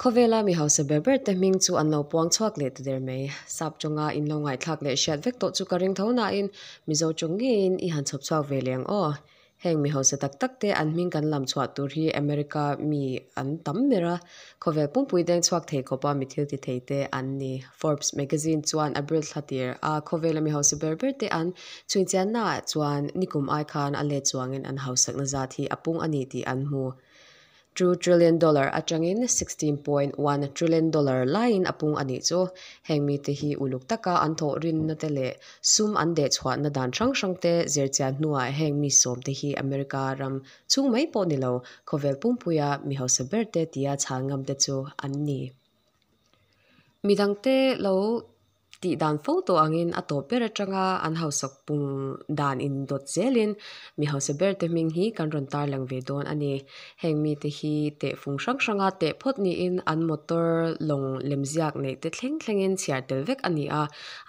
Khawvela mi hausa ber ber te hming chu an lo puang chhuak leh ta der mai. Sap tawnga in lo ngaihthlak leh hriat vek tawh chu ka ring tho nain Mizo tawng ngeiin i han chhawp chhuak ve leh ang aw. Heng mi hausa tak tak te an hming kan lam chhuah tur hi America mi an tam ber a, khawvel pumpui deng chhuak thei khawpa mi thil ti thei te an ni. Forbes magazine chuan April thla tir a khawvela mi hausa ber ber te an chhuinchiannaah chuan nikum ai khan a let chuangin an hausakna zat hi a pung a ni tih an hmu. $2 trillion atangin $16.1 trillion laiin a pung a nih chu. Heng mite hi uluk taka an thawh rinna te leh sum an deh chhuahna dan hrang hrang te zirchian hnuah heng mi sawm te hi America ram chhung mai pawh ni lo, khawvel pumpuia mi hausa ber te tia chhal ngam te chu an ni. Midangte lo tih dan fo tawh angin a tawp ber atanga an hausak pung dan indawt zelin mi hausa ber te hming hi kan rawn tarlang ve dawn a ni. Heng mite hi tehfung hrang hranga teh phawt niin an motor lawng lemziak neih te thleng thlengin chhiar tel vek a ni a.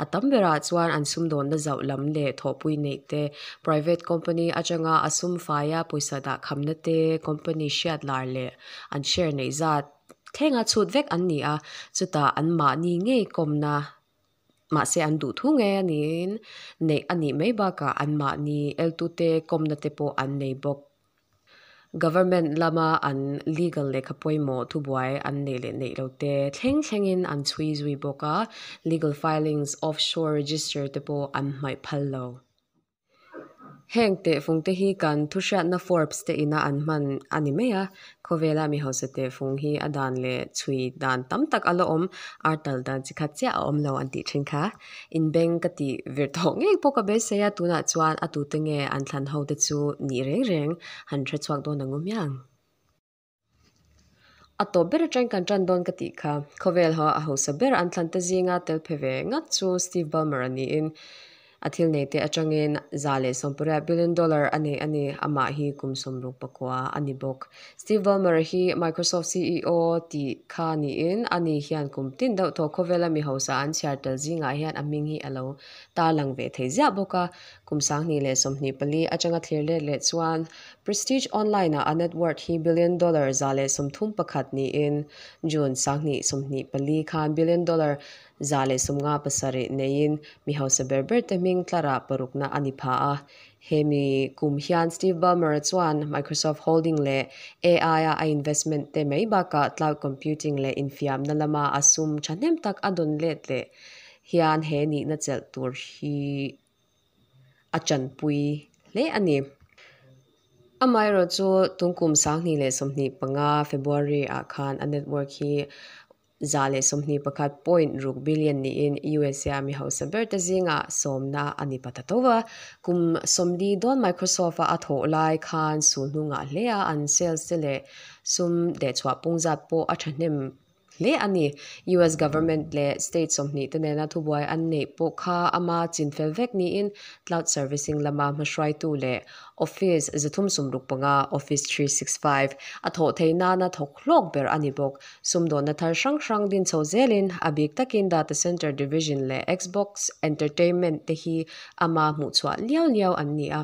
A tam berah chuan an sumdawnna zauh lam leh thawhpui neih te, private company atanga a sum faia pawisa dah khamna te, company hriat lar leh an share neih zat thlenga chhut vek an ni a. Chutah an mahni ngei kawmna mahse an duh thu ngei a niin neih a nih mai bakah an mahni eltute kawmna te pawh an nei bawk. Government lama an legal lehkha pawimawh thubuai an neih leh neih lo te thleng thlengin an chhui zui bawk a, legal filings, offshore register te pawh an hmaih phal lo. Heng tehfung te hi kan thuhriatna Forbes te ina an hman a ni mai a, khawvela mi hausa tehfung hi a dan leh chhui dan tam tak a la awm, artal dan chi khat chiah a awm lo an tih thin kha. Inbeng ka tih vir tawh ngei pawh ka beisei a, tunah chuan a tute nge an thlan ho te chu nih reng reng han hre chhuak dawn ang u hmiang. A tawp ber atang kan tan dawn ka tih kha. Khawvel ho a hausa ber an thlan te zinga tel phe ve ngat chu Steve Ballmer a niin a thil nei te atangin $118 billion a nei a ni. Amah hi kum 69 a ni bawk. Steve Ballmer hi Microsoft CEO tih kha niin ani hian kum tin deuh thaw khawvela mi hausa an chhiar tel zingah hian a hming hi a lo tarlang ve thei ziah bawk a. Kum 2024 atanga thlir let leh chuan Prestige Online ah a net worth hi billion dollar 131 niin June 2024 khan billion dollar 157 neiin mi hausa ber ber te hming tlara parukna a ni pha a. Hemi kum hian Steve Ballmer chuan Microsoft Holding leh AI a a investment te mai bakah cloud computing leh infiamna lama a sum thahnem tak a dawn let leh hian he nihna chelh tur hi a chanpui hle a ni. Amaherawh chu tunkum 2025 February ah khan a net worth hi 121.6 billion niin USA mi hausa ber te zinga sawmna a ni pa ta tho va. Kum 40 dawn Microsoft a a thawh lai khan sul hnungah hle a, an sales te leh sum dehchhuah pung zat pawh a thahnem hle a ni. US government leh state 20 te nena thubuai an neih pawh kha ama chinfel vek niin cloud servicing lama hmahruaitu leh Office 365, Office 365, a thawh thei nana thawk hlawk ber a ni bawk. Sumdawnna thar hrang hrang din chho zelin a bik takin data center division leh Xbox Entertainment te hi ama hmuh chhuah liau liau an ni a.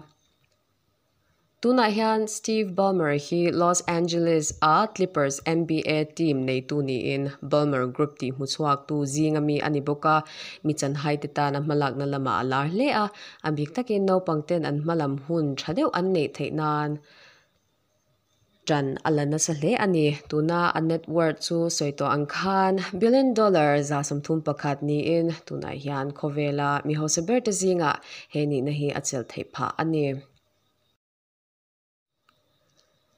Tunah hian Steve Ballmer hi Los Angeles a Clippers NBA team neitu niin Ballmer Group tih hmuchhuak tu zinga mi a ni bawk a. Mi chanhai te tan a hmalakna lamah a lar hle a, a bik takin naupang ten an hmalam hun tha deuh an neih theih nan tan a la nasa hle a ni. Tuna a net worth chu sawi tawh ang khan billion dollar 131 niin tunah hian khawvela mi hausa ber te zingah he nihna hi a chelh theih phah a ni.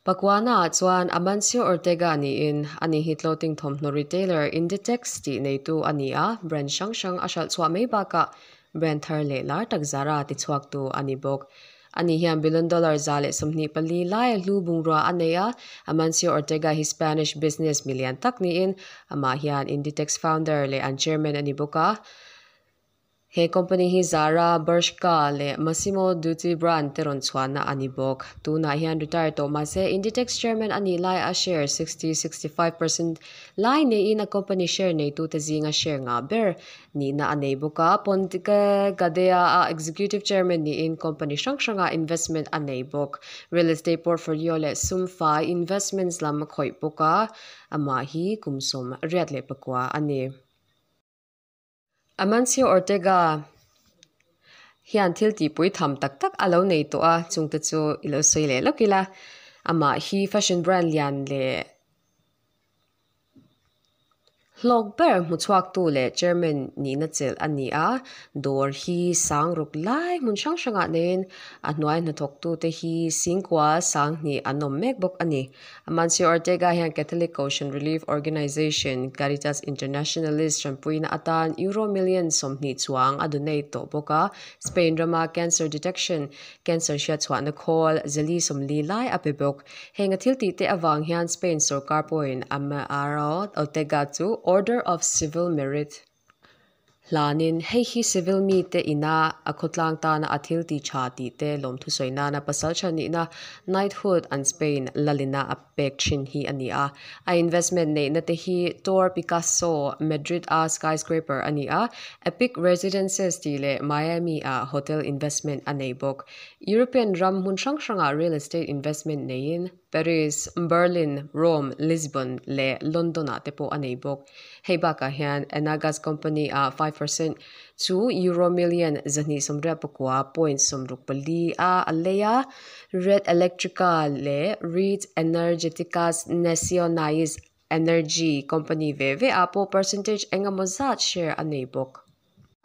Pakwana ah chuan Amancio Ortega niin ani hi clothing thawmhnaw retailer Inditex tih neitu a ni a, brand hrang hrang a hralh chhuah mai bakah brand thar leh lar tak Zara ti chhuaktu a ni bawk. Ani hian billion dollar 124 lai a hlu bungrua a nei a. Amancio Ortega hi Spanish business milian tak niin amah hian Inditex founder leh an chairman a ni bawk a. He company hi Zara, Bershka leh Massimo Dutti brand te rawn chhuahna a ni bawk. Tunah hian retire tawh mahse Inditex chairman a nih lai a share 60, 65% lai neiin a company share neitute zinga share ngah ber nihna a nei bawk a. Ponte Gadea a executive chairman niin company hrang hranga investment a nei bawk. Real estate portfolio leh sum fai investments lam a khawih bawk a, amah hi kum 84 a ni. Amancio Ortega hian thil tihpui tham tak tak a lo nei tawh a, chungte chu i lo sawi leh lawk ila. Amah hi fashion brand lian leh hlawk ber hmu chhuaktu leh chairman nihna chelh a ni a, dawr hi sang ruk lai hmun hrang hrangah neiin a hnuai hnathawktute hi singkua sang hnih an awm mek bawk a ni. Amancio Ortega hian Catholic Kohhran Relief Organization, Caritas Internationalis hranpuina atan Euro million 20 chuang a donate tawh bawk a, Spain rama cancer detection, cancer hriatchhuahna khawl, zali 40 lai a pe bawk. Heng a thil tih te avang hian Spain sorkar pawhin Amancio Ortega chu Order of Civil Merit hlanin hei hi civil mite ina a khawtlang tana a thil ti tha tih te lawmthu sawi nana pasal tha nihna knighthood an Spain lalina a pek thin hi a ni a. A investment neihna te hi Tor Picasso Madrid a skyscraper a ni a, Epic Residences tih leh Miami a hotel investment a nei bawk. European ram hmun hrang hrangah real estate investment neiin Paris, Berlin, Rome, Lisbon leh London ah te pawh a nei bawk. Hei bakah hian Enagas company ah 5% chu Euro million 289.64 a a lei a, Red Electrica leh Red Energeticas Nacionais Energy company ve ve ah pawh percentage engemaw zat share a nei bawk.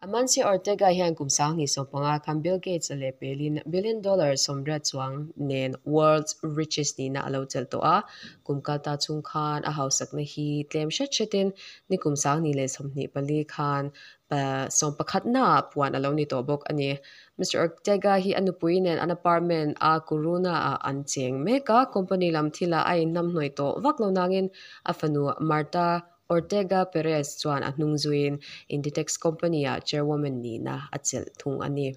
Amancio Ortega hian kum 2015 khan Bill Gates a leh pelin billion dollar 80 chuang nen world's richest nihna a lo chelh tawh a, kum kalta chhung khan a hausakna hi tlem hret hretin ni kum 2024 khan 11 ah puan a lo ni tawh bawk a ni. Mr Ortega hi a nupui nen an apartment a Coruna ah an cheng mek a, company lam thilah a inhnamhnawih tawh vak lo nangin a fanu Marta Ortega Perez chuan a hnung zuiin Inditex company ah chairwoman nihna a chelh thung a ni.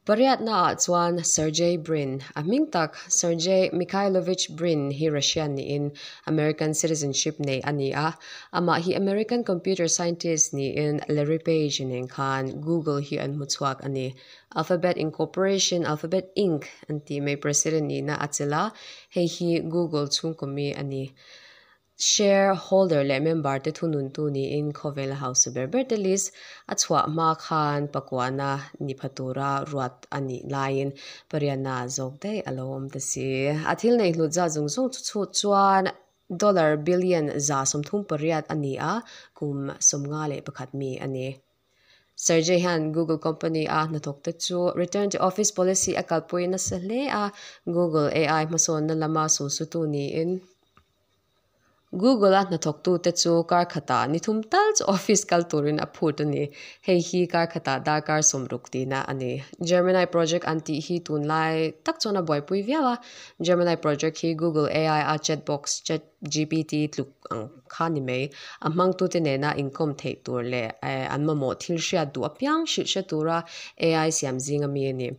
Pariatna ah chuan Sergey Brin, a hming tak Sergey Mikhailovich Brin hi Russian niin American citizenship nei a ni a, amah hi American computer scientist niin Larry Page nen khan Google hi an hmu chhuak a ni. Alphabet Incorporation, Alphabet Inc. An tih mai president nihna a chelh a, hei hi Google chhungkaw mi a ni. Shareholder leh member te thununtu niin khawvel hausa ber ber te list a chhuah hma khan pakuana ni pha tura ruat a nih laiin pariatna zawk daih a lo awm ta si. A thil nei hlut zat zawng zawng chu chhut chuan dollar billion 138 a ni a, kum 51 mi a ni. Sergey hian Google company a hnathawk te chu return to office policy a kalpui nasa hle a, Google AI hmasawnna lama sulsutu niin Google a hnathawktu te chu kar khatah ni thum tal chu office kal turin a phut a ni. Hei hi kar khatah darkar 60 tina a ni. Gemini project an tih hi tunlai tak chuan a buaipui viau a. Gemini project hi Google AI a chatbox chat GPT tluk ang kha ni mai. A hmangtu te nena inkawm theih tur leh an mamawh thil hriat duh apiang hrilh hre tura AI siam zinga mi a ni.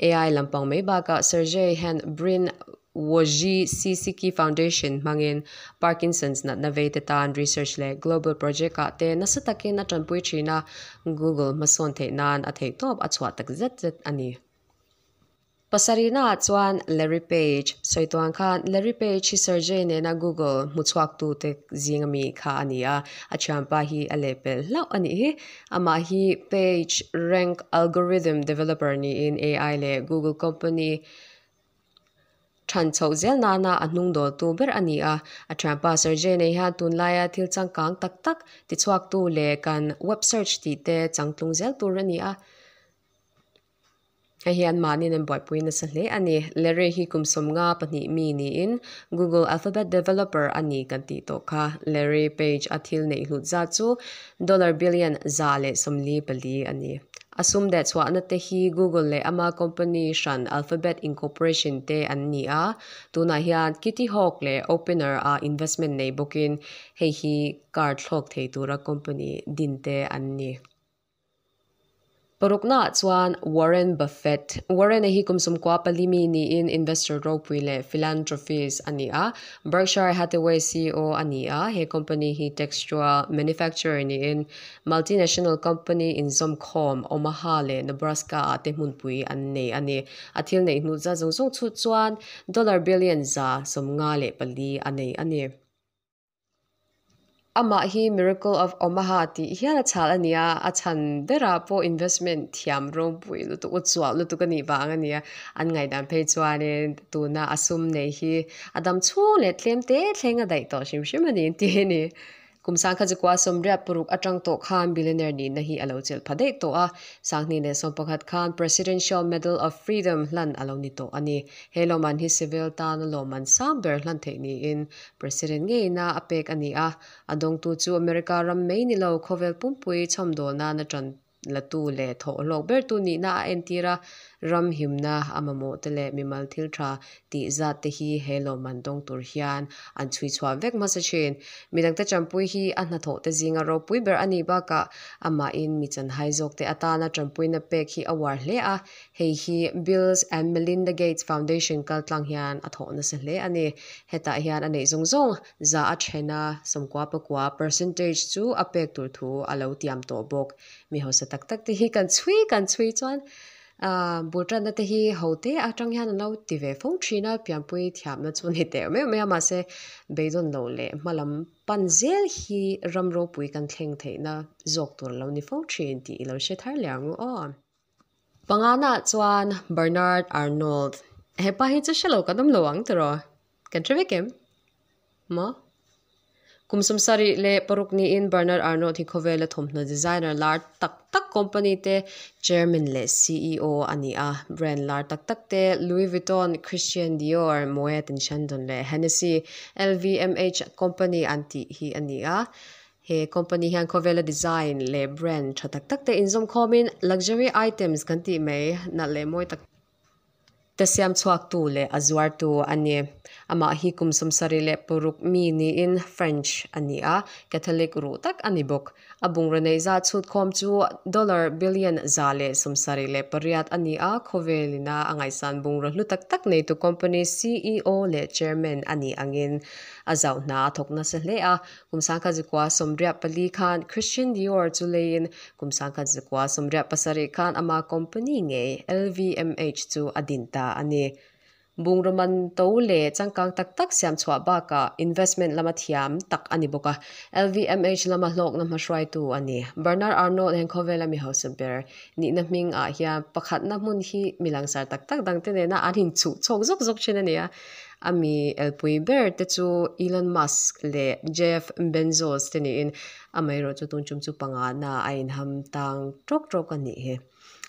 AI lampang mai bakah Sergey hian Brin Wojcicki Foundation hmangin Parkinson's natna vei te tan research leh global project ah te nasa takin a tanpui thin a, Google hmasawn theih nan a theih tawp a chhuah tak zet zet a ni. Pasarihna ah chuan Larry Page sawi tuang khan Larry Page hi Sergey nena Google hmu chhuaktu te zinga mi kha a ni a, a thianpa hi a lehpelh hlauh a nih hi. Amah hi Page Rank Algorithm developer niin AI leh Google company than chhoh zel nana a hnung dawltu ber a ni a. A thianpa Sergey nei hian tunlaia thil changkang tak tak tichhuaktu leh kan web search tih te changtlung zel tur a ni a. Hei hian mahni an buaipui nasa hle a ni. Larry hi kum 52 mi niin Google Alphabet developer a ni kan tih tawh kha. Larry Page a thil neih hlut zat chu dollar billion 144 a ni. A sum deh chhuahna te hi Google leh ama company hran Alphabet Incorporation te an ni a. Tunah hian Kitty Hawk leh Opener a investment nei bawkin hei hi car thlawk thei tura company din te an ni. Paruknaah chuan Warren Buffett. Warren-a hi kum 14 mi niin investor ropui leh philanthropist a ni a. Berkshire Hathaway ceo a ni a, he company hi textile manufacturer niin multinational company inzawmkhawm Omaha leh Nebraska-ah te hmunpui an nei a ni. A thil neih hnu zat zawng zawng chhut chuan dollar billion 154 a nei a ni. Amah hi Miracle of Omaha tih hial a chhal a ni a, a chhan berah pawh investment thiam ropui lutuk, u chhuah lutuk a nih vang a ni a. An ngaihdan phei chuanin tuna a sum nei hi a dam chhung leh tlem te thleng a daih tawh hrim hrim a ni tih a ni. Kum 1986 atang tawh khan billionaire nihna hi a lo chelh pha daih tawh a, 2011 khan Presidential Medal of Freedom hlan a lo ni tawh a ni. He lawmman hi civil tana lawmman sang ber hlan theih niin President ngeina a pek a ni a, a dawngtu chu America ram mai ni lo khawvel pumpui chhawmdawl nana tan latu leh thawhhlawk bertu nihna a entir a, ram himna a mamawh te leh mimal thil tha tih zat te hi he lawmman dawng tur hian an chhui chhuah vek hmasa thin. Midangte tanpui hi a hnathawh te zinga ropui ber a nih bakah amahin mi chanhai zawk te atana tanpuina pek hi a uar hle a, Hei hi Bills and Melinda Gates Foundation kaltlang hian a thawh nasa hle a ni. Hetah hian a neih zawng zawng za a then a, 99 percentage chu a pek tur thu a lo tiam tawh bawk. Mi hausa tak tak te hi kan chhui kan chhui chuan bul tanna te hi ho te atang hian an lo ti ve fo thin a, pianpui thiamna chu ni teh meuh mai a, mahse beidawn loh leh hmalam pan zel hi ram ropui kan thleng theihna zawk tur a lo ni fo thin tih i lo hre thar leh ang u aw. Pangana chuan Bernard Arnault, Hepa hi chu hrelo kan awm lo ang tiraw? Kan hre vek em? Maw? Kum 76 niin Bernard Arnault hi khawvela thawmhnaw designer lar tak tak company te chairman leh ceo a ni a. Brand lar tak tak te Louis Vuitton, Christian Dior, Moet and Chandon leh Hennessy, LVMH company an tih hi a ni a. He company hian khawvela design leh brand tha tak tak te inzawm khawmin luxury items kan tih mai nalh leh mawi tak te siam chhuaktu leh a zuartu a ni. Amah hi kum 76 mi niin French a ni a, Catholic ruh tak a ni bawk. A bungraw neih zat chhut khawm chu dollar billion 178 a ni a, khawvelina a ngaihsan bungraw hlu tak tak neitu company ceo leh chairman a nih angin a zauh hna a thawk nasa hle a. Kum 1984 khan Christian Dior chu leiin kum 1987 khan ama company ngei LVMH chu a din ta a ni. Bungraw man to leh changkang tak tak siam chhuah bakah investment lama thiam tak a ni bawk a, LVMH lama hlawkna hmahruaitu a ni. Bernard Arnault heng khawvela mi hausa ber nihna hming ah hian pakhatna hmun hi mi langsar tak tak dangte nena an inchuh chhawk zawk zawk thin a ni a. A mi elpui ber te chu Elon Musk leh Jeff Benzos te niin amaherawh chu tun tum chu pangana a inham tang tawk tawk a nih hi.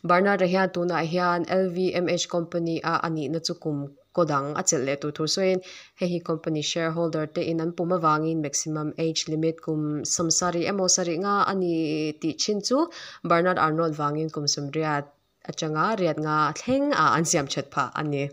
Barnard-a hian tunah hian LVMH company a a nihna chu kum kaw dang a chelh leh tur thu sawiin hei hi company shareholder te in an pum avangin maximum age limit kum 70 emaw sarih nga a ni tih thin chu Bernard Arnault vangin kum 80 atanga riat nga thleng a an siam that phah a ni.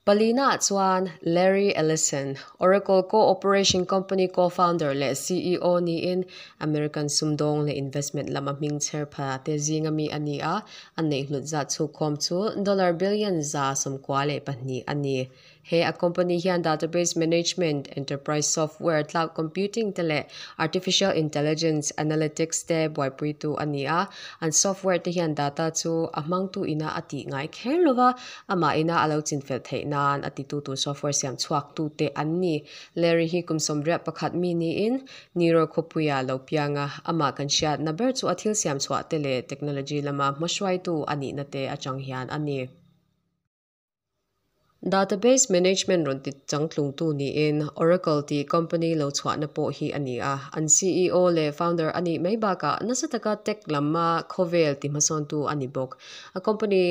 Palina chuan Larry Ellison, Oracle Co-operation Company co-founder leh ceo niin American sumdawng leh investment lama hming chher pha te zinga mi a ni a, a neih hlut zat chhukkhawm chu dollar billion 92 a ni. He a company hian database management, enterprise software, cloud computing te leh artificial intelligence analytics te buaipuitu a ni a, an software te hian data chu a hmangtu ina a tih ngai kher lova, amah ina a lo chinfel theih nan a titu tur software siam chhuak tute an ni. Larry hi kum 81 mi niin Nero khawpuia lo piang a, amah kan hriatna ber chu a thil siam chhuah te leh technology lama hmahruaitu a nihna te atang hian a ni. Database management rawn ti changtlungtu niin Oracle tih company lo chhuahna pawh hi a ni a, an ceo leh founder a nih mai bakah nasa taka tech lama khawvel ti hmasawntu a ni bawk. A company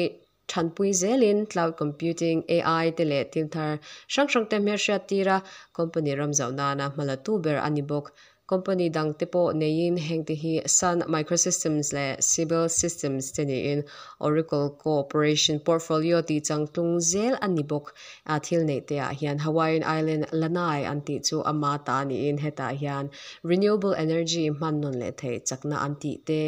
thanpui zelin cloud computing, AI te leh thil thar hrang hrang te hmelhriat tir a, company ram zauh nana hmalatu ber a ni bawk. Company dang te pawh neiin heng te hi Sun Microsystems leh Siebel Systems te niin Oracle Corporation portfolio tih changtlung zel a ni bawk. A thil neih te ah hian Hawaiian Island Lanai an tih chu ama ta niin hetah hian renewable energy hman nawn leh theih chakna an tih te.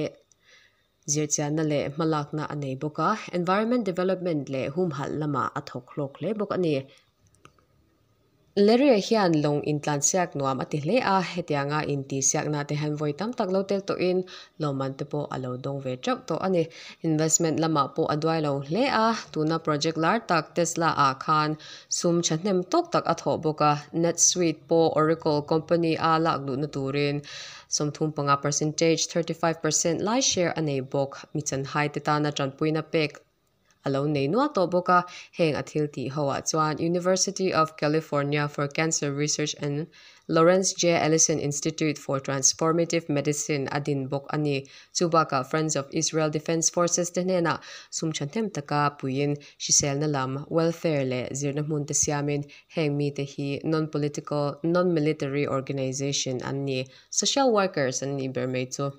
Zirchianna leh hmalakna a nei bawk a, environment development leh humhalh lamah a thawk hlawk hle bawk a ni. Larry-a hian lawng intlansiak nuam a ti hle a, hetianga intihsiakna te hian vawi tam tak lo tel tawhin lawmman te pawh a lo dawng ve teuh tawh a ni. Investment lamah pawh a duai lo hle a, tuna project lar tak Tesla ah khan sum thahnem tawk tak a thawh bawk a, NetSuite pawh Oracle company a lak luhna turin 35 percentage, 35%, lai share a nei bawk. Mi chanhai te tana tanpuina pek a lo nei nual tawh bawk a, heng a thil tih ho ah chuan University of California for Cancer Research and Lawrence J. Ellison Institute for Transformative Medicine a din bawk a ni. Chu bakah Friends of Israel Defense Forces te hnenah sum thahnem taka puiin hriselna lam, welfare leh zirna hmun te siamin heng mite hi non-political, non-military organization an ni. Social workers an nih ber mai chu.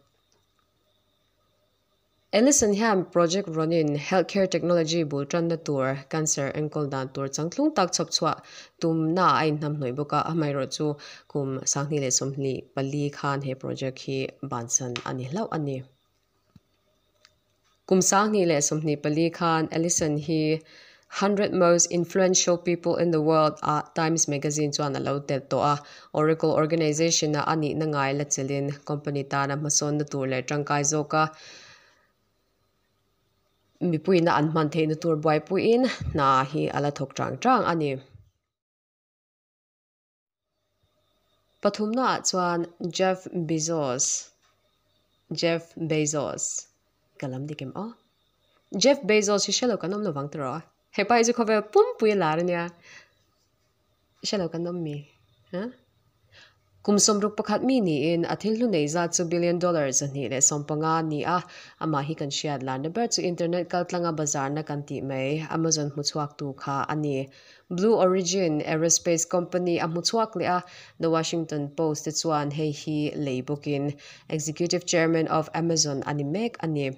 Ellison hian project rawnin healthcare technology bul tanna tur, cancer enkawl dan tur changtlung tak chhawp chhuah tumna a inhnamhnawih bawk a, amaherawh chu kum 2024 khan he project hi bansan a ni hlauh a ni. Kum 2024 khan Ellison hi 100 Most Influential People in the World ah Times Magazine chuan a lo telh tawh a. Oracle organization-a a nihna ngai la chelin company tana hmasawnna tur leh tangkai zawka mipuiina an hman theihna tur buaipuiin hna hi a la thawk chang chang a ni. Pathumnaah chuan Jeff Bezos, Jeff Bezos, ka lam dik em aw? Jeff Bezos hi hrelo kan awm lovang tiraw? Hepa hi chu khawvel pumpui a lar ania, hrelo kan awm mi? Huh? Kum 61 mi niin a thil hlu nei zat chu billion dollar 215 a ni a, amah hi kan hriat larna ber chu internet kaltlanga bazarna kan tih mai Amazon hmuchhuaktu kha a ni. Blue Origin aerospace company a hmu chhuak leh a, The Washington Post te chuan hei hi lei bawkin Executive Chairman of Amazon a ni mek a ni.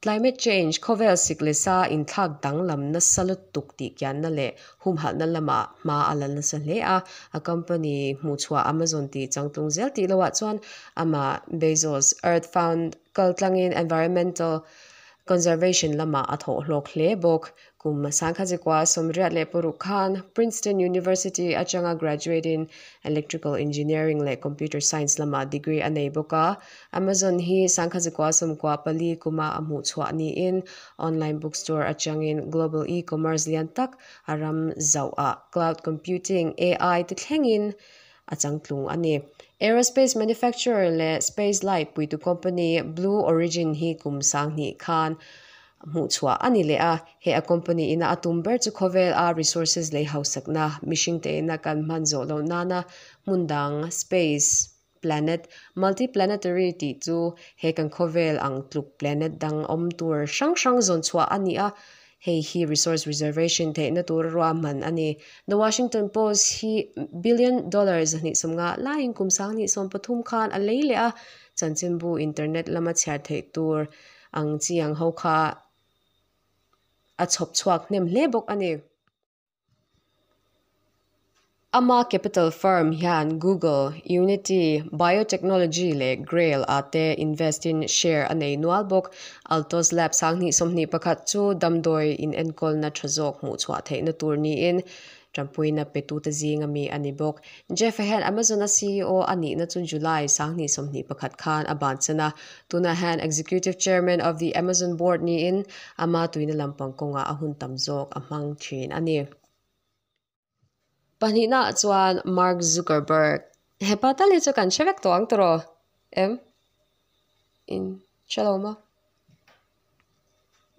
Climate change, khawvel sik leh sa inthlak danglam nasa lutuk tih kianna leh humhalhna lamah hma a la nasa hle a, a company hmuhchhuah Amazon tih changtlung zel tih loah chuan amah Bezos Earth Fund kaltlangin environmental conservation lamah a thawh hlawk hle bawk. Kum 1986 khan Princeton University atanga graduate in Electrical Engineering leh Computer Science lamah degree a nei bawk a. Amazon hi 1994 kuma a hmuh chhuah niin online bookstore atangin global e-commerce lian tak a ram zauhah cloud computing, AI te thlengin a changtlung a ni. Aerospace manufacturer leh space light puitu company Blue Origin hi kum 2000 khan hmuh chhuah a ni leh a, he a company ina a tum ber chu khawvel a resources lei hausakna mihring te ina kan hman zawh loh nana hmun dang space planet multiplanetary tih chu he kan khawvel ang tluk planet dang awm tur hrang hrang zawn chhuah a ni a, hei hi resource reservation theihna tur ruahman a ni. The Washington Post hi billion dollar 250 laiin kum 2013 khan a lei leh a, chanchinbu internet lama chhiar theih tur ang chi ang ho kha a chhawp chhuak hnem hle bawk a ni. Ama capital firm hian Google, Unity, Biotechnology leh Grail ah te invest in share a nei nual bawk. Altos Lab 2021 chu damdawi inenkawlna tha zawk hmuh chhuah theihna tur niin tanpuina petute zinga mi a ni bawk. Jeff a hian Amazon a CEO a nihna chu July 2021 khan a ban chan a, tunah hian Executive Chairman of the Amazon Board niin ama tuina lampang kawngah a hun tam zawk a hmang thin a ni. Pahnihnaah chuan Mark Zuckerberg, hepa tal hi chu kan hre vek tawh ang tawh rawh em? In hre lo maw?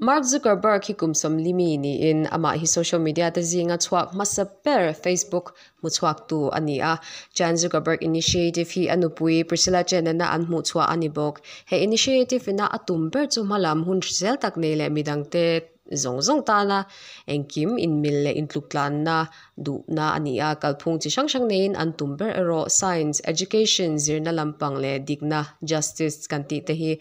Mark Zuckerberg hi kum 40 mi niin amah hi social media te zinga chhuak hmasa ber Facebook hmu chhuaktu a ni a. Chan Zuckerberg Initiative hi a nupui Priscilla Chen nena an hmuh chhuah a ni bawk. He initiative ina a tum ber chu hmalam hun hrisel tak nei leh midangte zawng zawng tana engkim inmil leh intluktlanna duhna a ni a. Kalphung chi hrang hrang neiin an tum ber erawh science, education, zirna lampang leh dikna, justice, kan tih te hi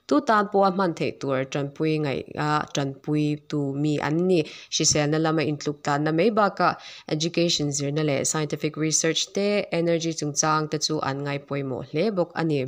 Tu tan pawha hman theih tur tanpui ngaih a tanpui tu mi an ni. Hriselna lama intluk tlanna mai bakah education zirna leh scientific research te, energy chungchang te chu an ngaipawimawh hle bawk a ni.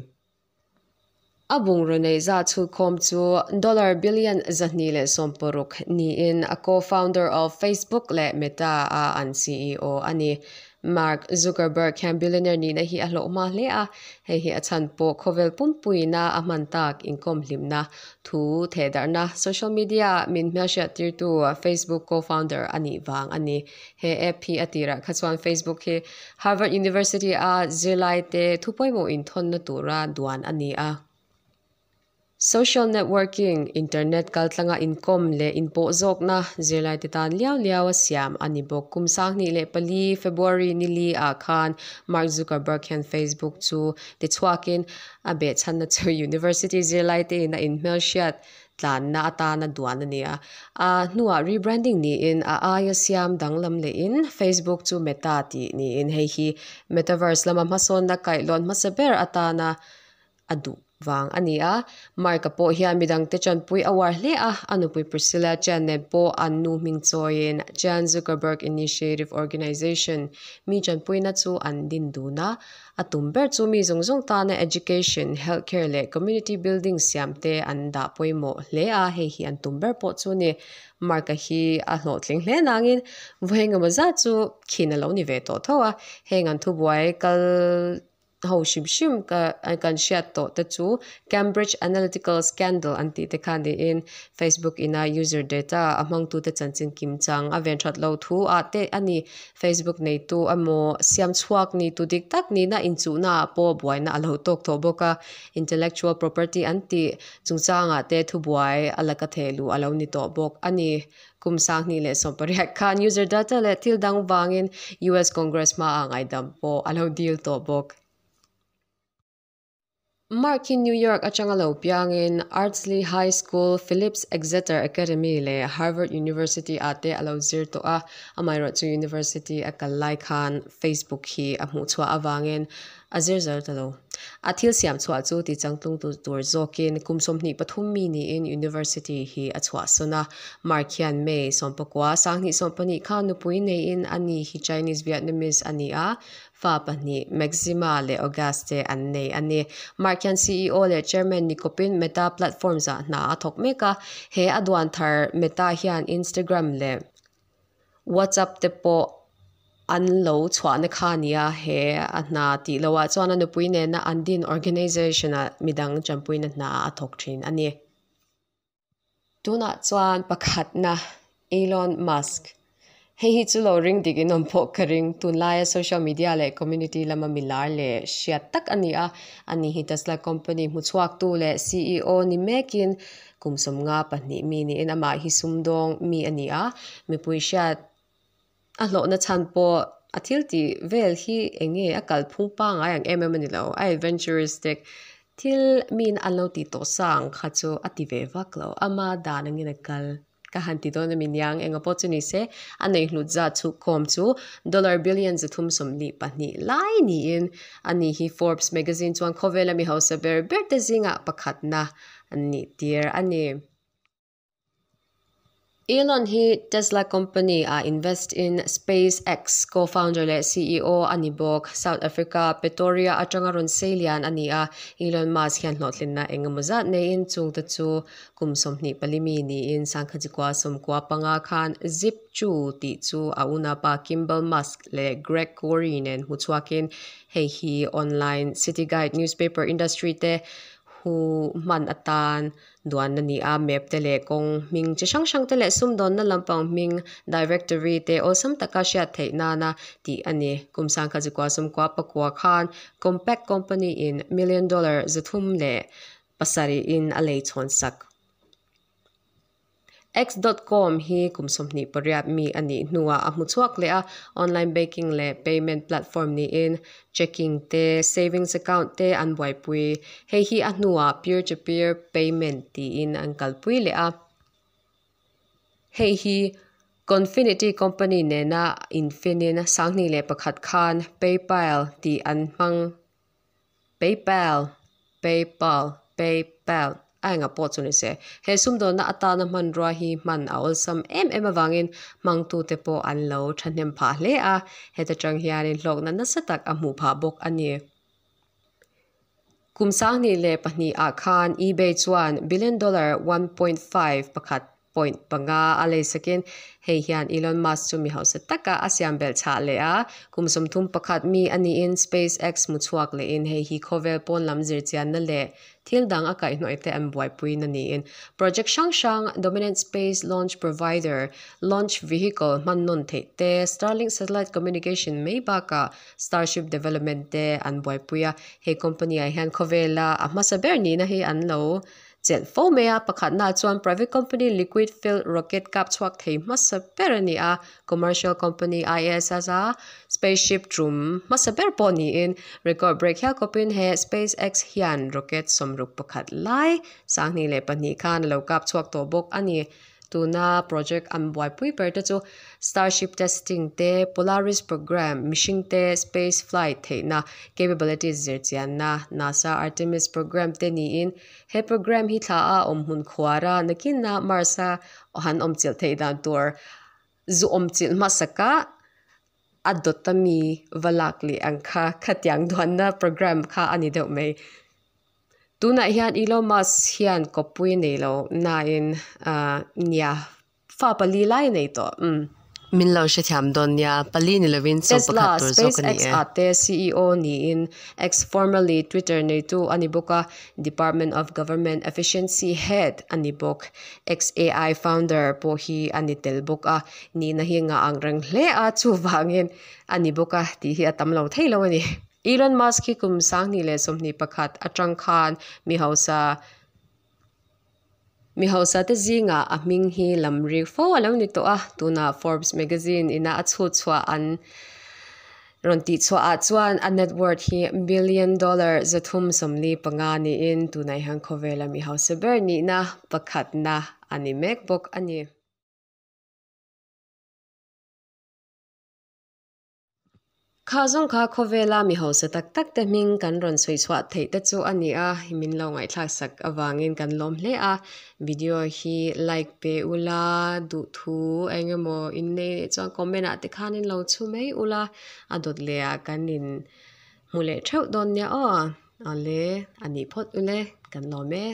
A bungraw neih zat chhutkhawm chu dollar billion 260 niin a co-founder of Facebook leh Meta a an CEO a ni. Mark Zuckerberg hian billionaire nihna hi a hlawh hma hle a, hei hi a chhan pawh khawvel pumpuina a hman tak inkawm hlimna thu thehdarhna social media min hmelhriattirtu Facebook co-founder a nih vang a ni. He app hi a tirah kha chuan Facebook hi Harvard University a zirlaite thu pawimawh inthawnna tura duan a ni a. Social networking, internet kaltlanga inkawm leh inpawh zawkna zirlaite tan liau liau a siam a ni bawk. Kum 2004 February ni li ah khan Mark Zuckerberg hian Facebook chu tichhuakin a behchhanna chu university zirlaite in a inhmelhriat tlanna atana duan a ni a. A hnuah rebranding niin a aia siam danglam lehin Facebook chu Meta tih niin hei hi Metaverse lama hmasawnna kaihlawn hmasa ber atana a duh vang a ni a. Mark-a pawh hian midangte chanpui a uar hle a, a nupui Priscilla Chan nen pawh an nu hming chawiin Chan Zuckerberg Initiative Organization mi chanpuina chu an din dun a. A tum ber chu mi zawng zawng tana education, healthcare leh community building siam te an dah pawimawh hle a, hei hi an tum ber pawh chu a ni. Mark-a hi a hlawhtling hle nangin vawi engemaw zat chu khin a lo ni ve tawh tho a, heng an thubuai kal ho hrim hrim ka kan hriat tawh te chu Cambridge Analytical scandal an tih te kha niin Facebook ina user data a hmangtute chanchin kim chang a ven that lo thu ah te a ni. Facebook neitu emaw siam chhuak ni tu dik tak nihna inchuhna ah pawh buaina a lo tawk tawh bawk a, intellectual property an tih chungchangah te thubuai a laka theh luh a lo ni tawh bawk a ni. Kum 2018 khan user data leh thil dang vangin US Congress hmaah ngaihdam pawh a lo dil tawh bawk. Mark hi New York atanga lo piangin Ardsley High School, Phillips Exeter Academy leh Harvard University ah te a lo zir tawh a. Amaherawh chu university a kal lai khan Facebook hi a hmuh chhuah avangin a zir zar ta lo. A thil siam chhuah chu ti changtlung tu tur zawkin kum 23 mi niin university hi a chhuahsawn a. Mark hian May 19, 2012 khan nupui neiin ani hi Chinese Vietnamese a ni a. Fa pahnih, Maxima leh Auguste an nei a ni. Mark hian CEO leh Chairman ni kawpin Meta Platforms ah hna a thawk mek a. He a duan thar Meta hian Instagram leh WhatsApp te pawh an lo chhuahna kha a ni a. He a hna tih loah chuan a nupui nena an din organisation ah midang tanpuina hna a thawk thin a ni. Tunah chuan pakhatna Elon Musk. Hei hi chu lo ring dik in awm pawh ka ring. Tunlaia social media leh community lama milar leh hriat tak a ni a. Ani hi Tesla company hmuchhuaktu leh CEO ni mekin kum 52 mi niin amah hi sumdawng mi a ni a. Mipui hriat a hlawhna chhan pawh a thil tih vel hi eng nge a kalphung pangngai ang em em a ni lo. A adventuristic thil miin an lo tih tawh sa ang kha chu a ti ve vak lo. Ama dan angin a kal ka han ti dawn a mi niang enga pawh chu ni se a nei hlut zat chhukkhawm chu dollar billion 372 lai niin ani hi Forbes magazine chuan khawvela mi hausa ber ber te zingah pakhatna an nih tir a ni. Elon hi Tesla company ah invest in SpaceX co-founder leh CEO a ni bawk. South Africa, Pretoria atanga rawn sei lian a ni a. Elon Musk hian hlawhtlinna eng emaw zat neiin chungte chu kum 24 mi niin 1995 khan Zip2 tih chu a unapa Kimbal Musk leh Greg Kouri nen hmuchhuakin hei hi online city guide newspaper industry te hu hman atan Duan a ni a, map te leh kawng hming chi hrang hrang te leh sumdawnna lampang hming directory te awlsam taka hriat theih nana tih a ni. Kum 1999 khan Compaq company in million dollar 307 in a lei chhawn sak. X dot com hi kum 28 mi a nih hnuah a hmu chhuak leh a, online banking leh payment platform niin checking te, savings account te an buaipui. Hei hi a hnuah peer to peer payment tiin an kalpui leh a. Hei hi Confinity company nena infinin 2001 khan PayPal tih an hmang. PayPal, PayPal, PayPal a enga pawh chu ni se. He sumdawnna atana hmanrua hi hman a awlsam em em avangin hmangtute pawh an lo thahnem phah hle a, heta tang hianin hlawkna nasa tak a hmuh phah bawk a ni. Kum 2002 ah khan eBay chuan billion dollar 1.5 pakhat point panga a leisakin hei hian Elon Musk chu mi hausa taka a siam belh chhah leh a. Kum 31 mi a niin SpaceX hmu chhuak lehin hei hi khawvel pawn lam zirchianna leh thil dang a kaihhnawih te an buaipuina niin project hrang hrang Dominant Space Launch Provider, launch vehicle hman nawn theih te, Starlink satellite communication mai bakah Starship development te an buaipui a. He company ah hian khawvela a hmasa ber nihna hi an lo chelh fo mai a, pakhatnaah chuan private company liquid fuel rocket kap chhuak thei hmasa ber a ni a, commercial company ISS a spaceship tum hmasa ber pawh niin record break hial khawpin he SpaceX hian rocket 61 lai 2002 khan a lo kap chhuak tawh bawk a ni. Tuna project an buaipui ber te chu Starship testing te, Polaris program, mihring te space flight theihna capabilities zirchianna, NASA Artemis program te niin he program hi thla a awm hmun khuar a, nakinah Mars a han awm chilh theih dan tur zu awm chilh hmasak a, a dawt ami va lak leh ang kha khatiang duanna program kha a ni deuh mai. Tunah hian Elon Musk hian kawppui nei lo nain ah nia fa pali lai a nei tawh umm. Min lo hrethiam dawn nia, pali ni lovin sawm Tesla, pakhat tur zawk a ni SpaceX e. ah te CEO niin X formerly Twitter neitu a ni bawk a, Department of Government Efficiency head a ni bawk. XAI founder pawh hi a ni tel bawk a, nihna hi ngah ang reng hle a, chuvangin a ni bawk a tih hi a tam lo thei lo a ni. Elon Musk hi kum 2021 atang khan mi hausa mi hausa te zingah a hming hi lam rik fo a lo ni tawh a, tunah Forbes magazine ina a chhut chhuah an rawn tih chhuah ah chuan a net worth hi billion dollar 345 niin tunah hian khawvela mi hausa ber nihna pakhatna a ni mek bawk a ni. Kha zawng kha khawvela mi hausa tak tak te hming kan rawn sawi chhuah theih te chu a ni a, min lo ngaihthlak sak avangin kan lawm hle a. Video hi like pe ula, duhthu eng emaw in nei leh chuan comment ah te khanin lo chhu mai ula, a dawt leh ah kan in hmu leh theuh dawn nia aw. Awle, a nih phawt ule, kan lawm e.